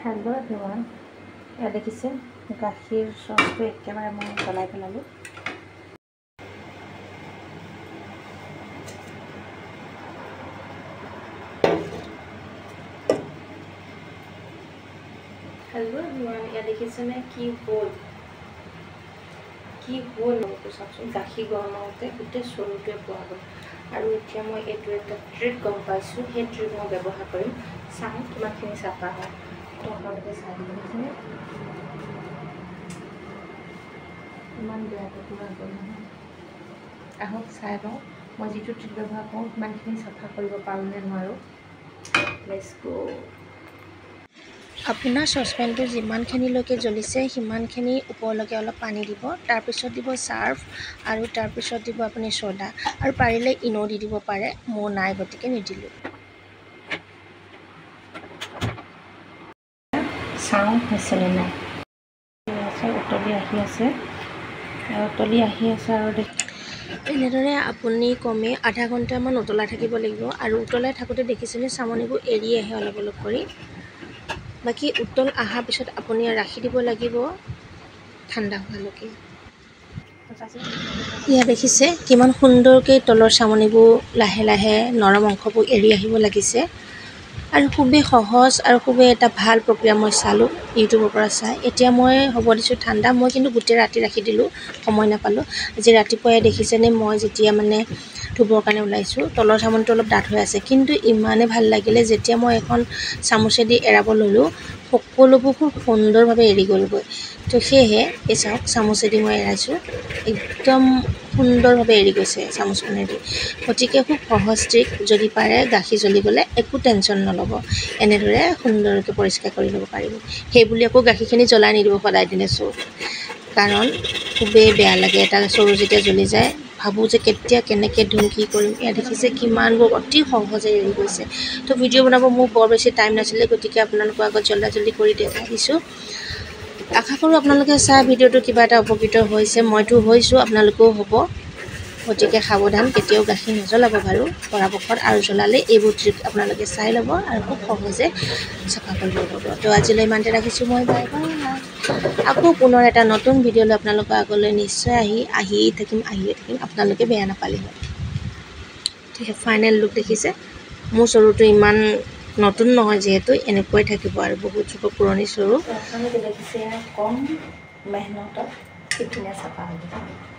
Hello' everyone, এয়া দেখিছে গাখীৰ চচটো একেবাৰে মই জ্বলাই পেলালোঁ। হেল্ল' এভৰিৱান, এয়া দেখিছেনে কি হ'ল কি হ'ল চাওকচোন। গাখীৰ গৰম হওঁতে গোটেই চৰুটোৱে পোৱা গ'ল। আৰু এতিয়া মই এইটো এটা ট্ৰিক গম পাইছোঁ, সেই ট্ৰিক মই ব্যৱহাৰ কৰিম, চাওঁ কিমানখিনি চাফা হয়। তো আপোনালোকে চাই দিব, দেখিছেনে ইমান বেয়াকৈ পুৰা গ'ল নহয়। আহক চাই লওঁ মই যিটো ট্ৰিক ব্যৱহাৰ কৰোঁ সিমানখিনি চাফা কৰিব পাৰোঁ নে নোৱাৰোঁ। Let's go. আপোনাৰ চচপেনটো যিমানখিনিলৈকে জ্বলিছে সিমানখিনি ওপৰলৈকে অলপ পানী দিব, তাৰপিছত দিব চাৰ্ফ আৰু তাৰপিছত দিব আপুনি চ'ডা আৰু পাৰিলে ইন' দি দিব পাৰে, মোৰ নাই গতিকে নিদিলোঁ। চাওঁ হৈছেনে নাই, আছে উতলি আহি আছে, উতলি আহি আছে। আৰু এনেদৰে আপুনি কমে আধা ঘণ্টামান উতলাই থাকিব লাগিব। আৰু উতলাই থাকোঁতে দেখিছেনে চামনিবোৰ এৰি আহে অলপ অলপ কৰি। বাকী উতল অহাৰ পিছত আপুনি ৰাখি দিব লাগিব ঠাণ্ডা হোৱালৈকে। ইয়াত দেখিছে কিমান সুন্দৰকৈ তলৰ চামনিবোৰ লাহে লাহে নৰম অংশবোৰ এৰি আহিব লাগিছে। আৰু খুবেই সহজ আৰু খুবেই এটা ভাল প্ৰক্ৰিয়া মই চালোঁ ইউটিউবৰ পৰা চাই। এতিয়া মই হ'ব দিছোঁ ঠাণ্ডা, মই কিন্তু গোটেই ৰাতি ৰাখি দিলোঁ, সময় নাপালোঁ। আজি ৰাতিপুৱাই দেখিছেনে মই যেতিয়া মানে ধুবৰ কাৰণে ওলাইছোঁ, তলৰ চামনিটো অলপ ডাঠ হৈ আছে, কিন্তু ইমানেই ভাল লাগিলে যেতিয়া মই এখন চামুচেদি এৰাব ল'লোঁ, সকলোবোৰ খুব সুন্দৰভাৱে এৰি গ'লগৈ। তো সেয়েহে এই চাওক চামুচেদি মই এৰাইছোঁ, একদম সুন্দৰভাৱে এৰি গৈছে চামুচখনেদি। গতিকে খুব সহজ ট্ৰিক, যদি পাৰে গাখীৰ জ্বলি গ'লে একো টেনশ্যন নল'ব, এনেদৰে সুন্দৰকৈ পৰিষ্কাৰ কৰি ল'ব পাৰিব। সেইবুলি আকৌ গাখীৰখিনি জ্বলাই নিদিব সদায় দিনে চৰু, কাৰণ খুবেই বেয়া লাগে এটা চৰু যেতিয়া জ্বলি যায়, ভাবোঁ যে কেতিয়া কেনেকৈ ধুম কি কৰিম। এয়া দেখিছে কিমানবোৰ অতি সহজে এৰি গৈছে। তো ভিডিঅ' বনাব মোৰ বৰ বেছি টাইম নাছিলে, গতিকে আপোনালোকৰ আগত জল্দা জল্দি কৰি দেখাই দিছোঁ। আশা কৰোঁ আপোনালোকে চাই ভিডিঅ'টো কিবা এটা উপকৃত হৈছে, মইতো হৈছোঁ, আপোনালোকেও হ'ব। গতিকে সাৱধান, কেতিয়াও গাখীৰ নজ্বলাব বাৰু পৰাপক্ষত, আৰু জ্বলালে এইবোৰ ট্ৰিক আপোনালোকে চাই ল'ব আৰু খুব সহজে চাফা কৰিব পাৰিব। তো আজিলৈ ইমানতে ৰাখিছোঁ মই, বাই বাই। আকৌ পুনৰ এটা নতুন ভিডিঅ'লৈ আপোনালোকৰ আগলৈ নিশ্চয় আহিয়ে থাকিম, আপোনালোকে বেয়া নাপালে হ'ল। ঠিক আছে, ফাইনেল লুক দেখিছে। মোৰ চৰুটো ইমান নতুন নহয় যিহেতু এনেকুৱাই থাকিব আৰু বহুত যুগৰ পুৰণি চৰু। দেখিছে কম মেহনতত কি ধুনীয়া চাফা হৈ গৈছে।